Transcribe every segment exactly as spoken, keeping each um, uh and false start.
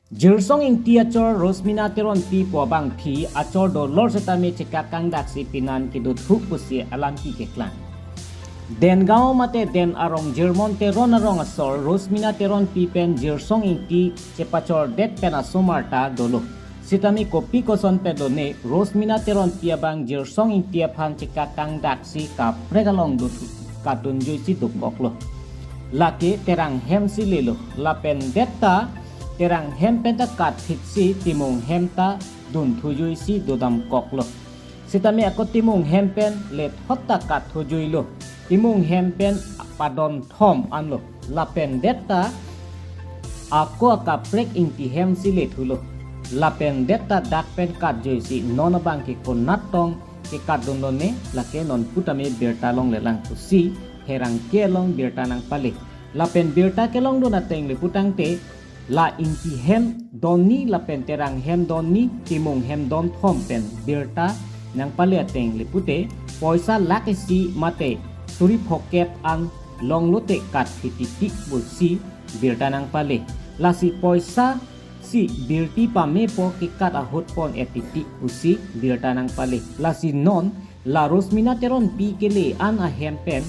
Jirsong Ingti achor Rosmina Teronpi pu abangphi achor dolor setame chekak kangdaksi pinan kedothu pusi alam keklang. Dengaon mate Den arong Jirmon Teron arong asor Rosmina Teronpi pen Jirsong Ingti chepachordet pen asomar ta dolo. Setame kopi koson pen done Rosmina Teronpi abang Jirsong Ingti aphan chekak kangdaksi kaprek along dothu, katdunjuisi dokoklo. Lake terang hem si lelo, lapen detta terang hem pen ta katphitsi timung hem ta dunthujuisi dodamkoklo. Setame ako timung hem pen lethot ta katthujuilo. Timung hem pen padon thom anlo. Lapen detta ako akaprek Ingti hem si lethulo. Lapen detta dak pen katjuisi non abangke konat tong kekatdunlone, lake non putame birta longlelang pusi pherangke along birta nangpale. Lapen birta kelongdun ateng le putangte la Ingti hem donni lapen terang hem donni, timung hem don thom pen birta nangpale ateng le pute poisa lakh isi mate suri phokep an longlote katphit titi pusi birta nangpale. Lasi poisa si birti pamepo kekat ahut pon-et titi pusi birta nangpale. Lasi non la Rosmina Teronpi kele-an ahem pen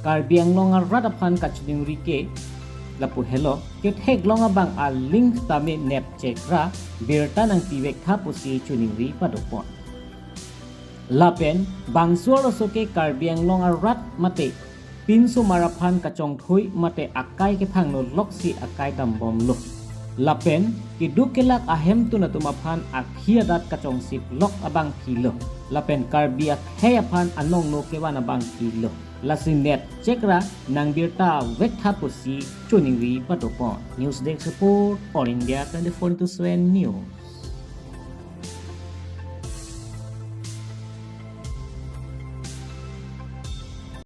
Karbi Anglong arat aphan kachiningri ke lapu helo, ketheklong abang aling tame nepchekra birta nangpivektha pusi chiningri padopon. Lapen bangso arloso ke Karbi Anglong arat mate pinsomar aphan kachongthui mate akai kephangno loksi akai dambomlo. Lapen keduk kelak ahemtun atum aphan akhi adat kachongsiplok abangphilo. Lapen Karbi akhei aphan anongno kevan abangphilo. Lasi nepchekra nangbirta vektha pusi chiningri padopon. News Desk Report, All India twenty-four into seven News.